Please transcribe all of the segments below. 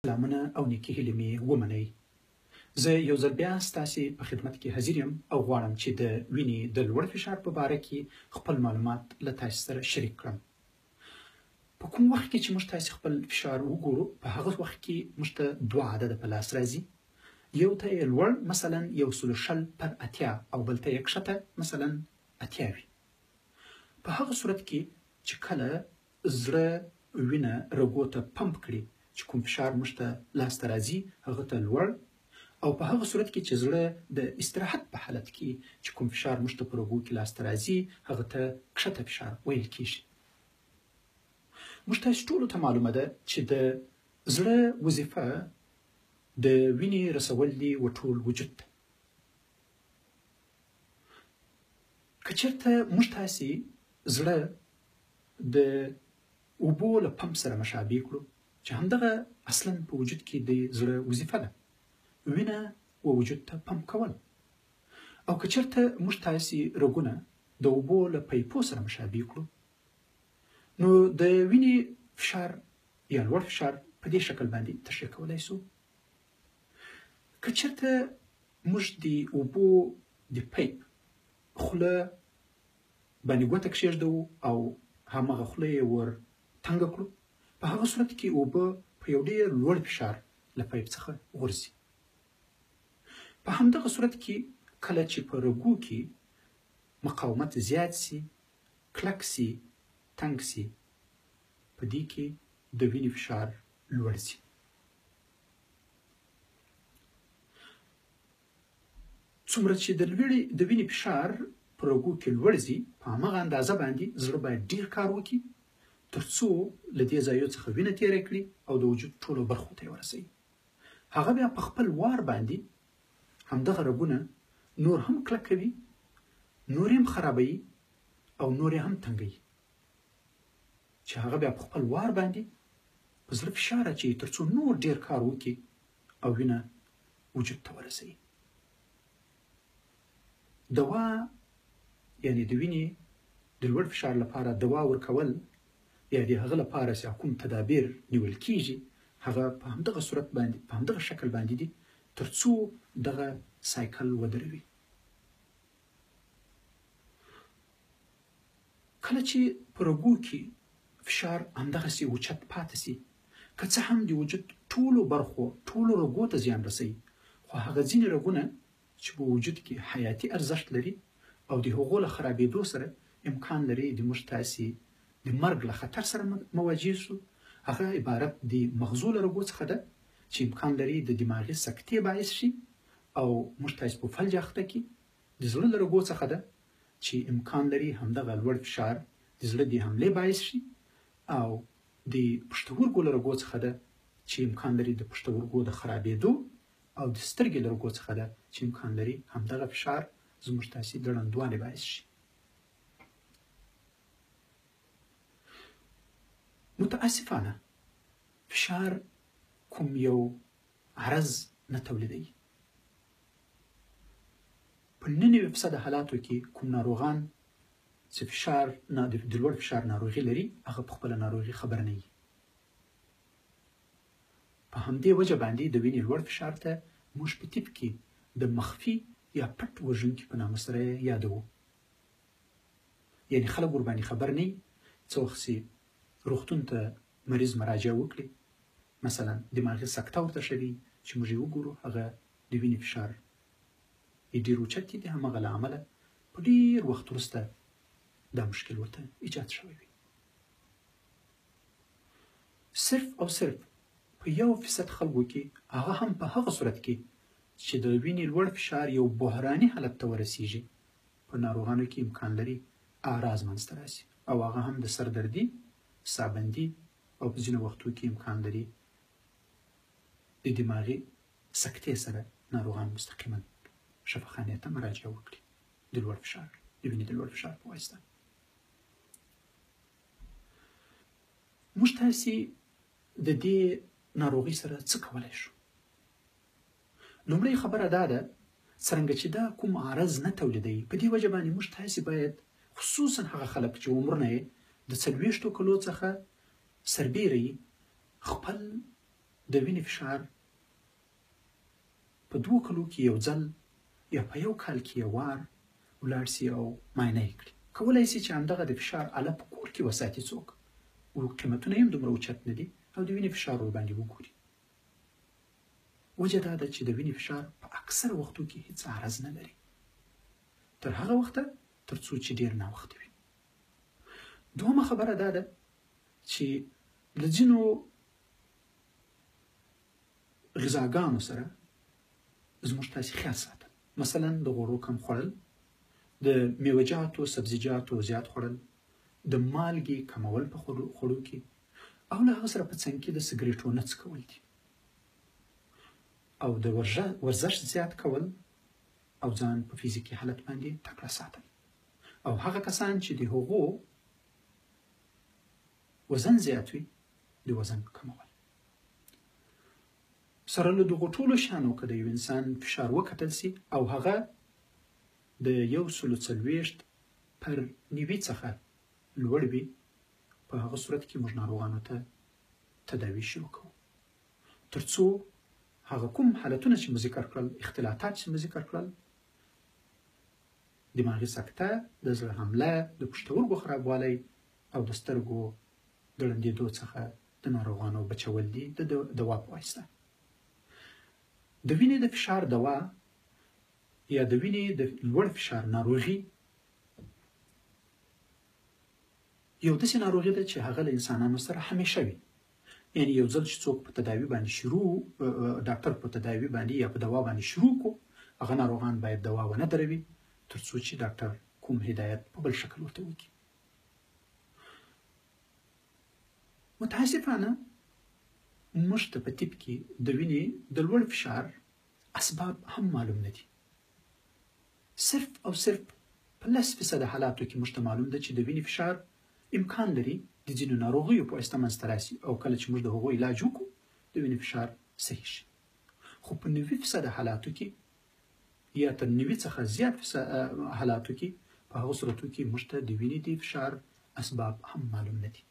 سلامونه او نیکې هیلې مې ومنئ. زه یو ځل بیا ستاسې په خدمت کې حاضر یم او غواړم چې د وینې د لوړ فشار په باره کې خپل معلومات له تاسې سره شریک کړم. په کوم وخت کې چې موږ تاسې خپل فشار وګورو، په هغه وخت کې موږ ته دوه عدده په لاس راځي. یو ته یې لوړ مثلا 120 پر 80 او بل ته یې کښته مثلا 80 وي. په هغه صورت کې چې کله زړه وینه رګو ته پمپ کړي، چې کوم فشار موږ ته لاسته راځي هغه ته لوړ، او په هغه صورت کې چې زړه د استراحت په حالت کې چې کوم فشار موږ ته په رګو کې لاسته راځي هغه ته کښته فشار ویل کیږي. موږ تاسو ټولو ته معلومه ده چې د زړه وظیفه د وینې رسول دي و ټول وجود ته. که چېرته موږ تاسې زړه د اوبو له پمپ سره مشابه کړو، چې همدغه اصلا په وجود کې د زړه وظیفه ده، وینه و وجود ته پمپ کول، او که چېرته موږ تاسې رګونه د اوبو له پیپو سره مشابه کړو، نو د وینې فشار یا لوړ فشار په دې شکل باندې تشریح کولای شو. که چېرته موږ د اوبو د پیپ خوله باندې ګوته کښېږدو او هماغه خوله یې ور تنګه کړو، په هغه صورت کې اوبه په یو ډېر لوړ فشار له پیپ څخه غورځي. په همدغه صورت کې کله چې په رګو کې مقاومت زیات سي، کلک سي، تنګ سي، په دې کې د وینې فشار لوړ سي. څومره چې د لوړې د وینې فشار په رګو کې لوړ ځي، په هماغه اندازه باندې زړه باید ډیر کار وکړي تر څو له دې ځایو څخه وینه تیره کړي او د وجود ټولو برخو ته یې ورسوي. هغه بیا په خپل وار باندې همدغه رګونه نور هم کلکوي، نور یې هم خرابوي او نور یې هم تنګوي، چې هغه بیا په خپل وار باندې په زړه فشار اچوي تر څو نور ډیر کار وکړي او وینه وجود ته ورسوي. دوا یعنی د وینې د لوړ فشار لپاره دوا ورکول یا د هغه لپاره چې کوم تدابیر نیول کیږي، هغه په همدغه صورت باندې په همدغه شکل باندې دي تر څو دغه سایکل ودروي. کله چې په رګو کې فشار همدغسې اوچت پاتې سي، که څه هم د وجود ټولو برخو ټولو رګو ته زیان رسوي، خو هغه ځینې رګونه چې په وجود کې حیاتي ارزښت لري او د هغو له خرابېدو سره امکان لري د موږ تاسې د مرګ له خطر سره مواجه شو، هغه عبارت د مغزو له رګو څخه ده چې امکان لري د دماغي سکتې باعث شي او موږ تاسې په فلج اخته کړي. د زړه له رګو څخه ده چې امکان لري همدغه لوړ فشار د زړه د حملې باعث شي، او د پښتورګو له رګو څخه ده چې امکان لري د پښتورګو د خرابېدو، او د سترګې له رګو څخه ده چې امکان لري همدغه فشار زموږ تاسې د ړندوالي باعث شي. متاسفانه فشار کوم یو عرض نه تولیدوي. په 99% حالاتو کې کوم ناروغان چې فشار نه د لوړ فشار ناروغي لري، هغه په خپله ناروغي خبر نه وي. په همدې وجه باندې د وینې لوړ فشار ته موږ په طب کې د مخفي یا پټ وژونکي په نامه سره یادوو. یعنی خلک ورباندې خبر نه وي. څه وخت چې روغتون ته مریض مراجعه وکړي، مثلا دماغي سکته ورته شوي، چې موږ یې وګورو هغه د وینې فشار یې ډېر اوچت دی، د هماغه له امله په ډېر وخت وروسته دا مشکل ورته ایجاد شوی وي. صرف او صرف په 1% خلکو کې، هغه هم په هغه صورت کې چې د وینې لوړ فشار یو بحراني حالت ته ورسیږي، په ناروغانو کې امکان لري اعراض منځته راسي، او هغه هم د سردردي، سابندي او په ځینو وختو کې امکان لري د دماغي سکتې سره ناروغان مستقیما شفاخانې ته مراجعه وکړي د لوړ فشار، د وینې د لوړ فشار په واسطه. موږ تاسې د دې ناروغۍ سره څه کولی شو؟ لومړۍ خبره دا ده، څرنګه چې دا کوم عرض نه تولیدوي، په دې وجه باندې موږ تاسې باید خصوصا هغه خلک چې عمرونه یې د 40 کلو څخه سربېره خپل د وینې فشار په دوو کلو کې یو ځل یا په یو کال کې یو وار ولاړ سي او معاینه یې کړي. کولای سي چې همدغه د فشار آله په کور کې وساتي څوک او قیمتونه یې هم دومره اوچت نه دي او د وینې فشار ورباندې وګوري. وجه دا ده چې د وینې فشار په اکثره وختو کې هیڅ عرض نه لري تر هغه وخته تر څو چې ډیر ناوخته وي. دوهمه خبره دا ده چې له ځینو غذاګانو سره زموږ تاسې خیال ساتل، مثلا د غوړو کم خوړل، د میوهجاتو سبزیجاتو زیات خوړل، د مالګې کمول په خوړو کې او له هغه سره په څنګ کې د سګریټو نه څکول دي او د ورزش زیات کول او ځان په فزیکي حالت باندې تکړه ساتل. او هغه کسان چې د هغو وزن زیات وي د وزن کمول. سره له دغو ټولو شیانو که د یو انسان فشار وکتل سي او هغه د 140 پر 90 څخه لوړ وي، په هغه صورت کې موږ ناروغانو ته تداوي شروع کوو تر څو هغه کوم حالتونه چې مو ذکر کړل، اختلاطات چې مو ذکر کړل، دماغي سکته، د زړه حمله، د پښتورګو خرابوالی او د سترګو د ړندېدو څخه د ناروغانو بچول دي د دوا په واسطه. د وینې د فشار دوا یا د وینې د لوړ فشار ناروغي یو داسې ناروغي ده چې هغه له انسانانو سره همیشه وي. یعنی یو ځل چې څوک په تداوي باندې شروع، ډاکټر په تداوي باندې یا په دوا باندې شروع کو، هغه ناروغان باید دوا ونه دروي تر څو چې ډاکټر کوم هدایت په بل شکل ورته وکړي. متاسفانه موږ ته په طب کې د وینې د لوړ فشار اسباب هم معلوم نه دي. صرف او صرف په 10% حالاتو کې موږ ته معلوم ده چې د وینې فشار امکان لري د ځینو ناروغیو په واسطه منځته راسي او کله چې موږ د هغو علاج وکړو د وینې فشار صحیح شي. خو په 90% حالاتو کې یا تر 90 څخه زیات حالاتو کې په هغو صورتو کې موږ ته د وینې د فشار اسباب هم معلوم نه دي.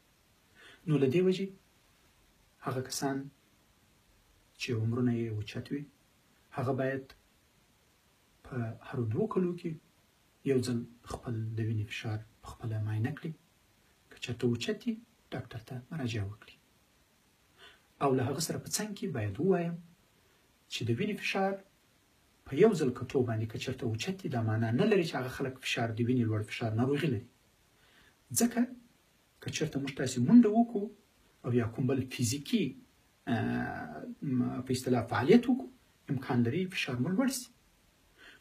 نو له دې وجې هغه کسان چې عمرونه یې اوچت وي هغه باید په هرو 2 کلو کې یو ځل خپل د وینې فشار په خپله معاینه کړي، که چېرته اوچت وي ډاکټر ته مراجعه وکړي. او له هغه سره په څنګ کې باید ووایم چې د وینې فشار په یو ځل کتو باندې که چېرته اوچت دي دا معنا نه لري چې هغه خلک فشار د وینې لوړ فشار ناروغي لري، ځکه که چېرته موږ تاسې منډه وکړو او یا کوم بل فزیکي په اصطلاح فعالیت وکړو امکان لري فشار مو لوړ سي.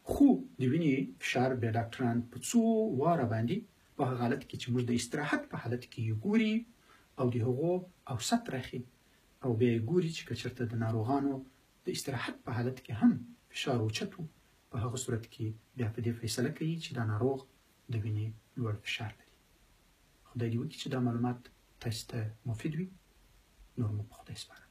خو د وینې فشار بیا ډاکټران په څو واره باندې په هغه حالت کې چې موږ د استراحت په حالت کې یې ګوري او د هغو اوسط راخي او بیا یې ګوري چې که چېرته د ناروغانو د استراحت په حالت کې هم فشار اوچت و، په هغه صورت کې بیا په دې فیصله کوي چې دا ناروغ د وینې لوړ فشار لري. خدای دې وکړي چې دا معلومات تاسو ته مفید وي. نور مو په خدای سپارم.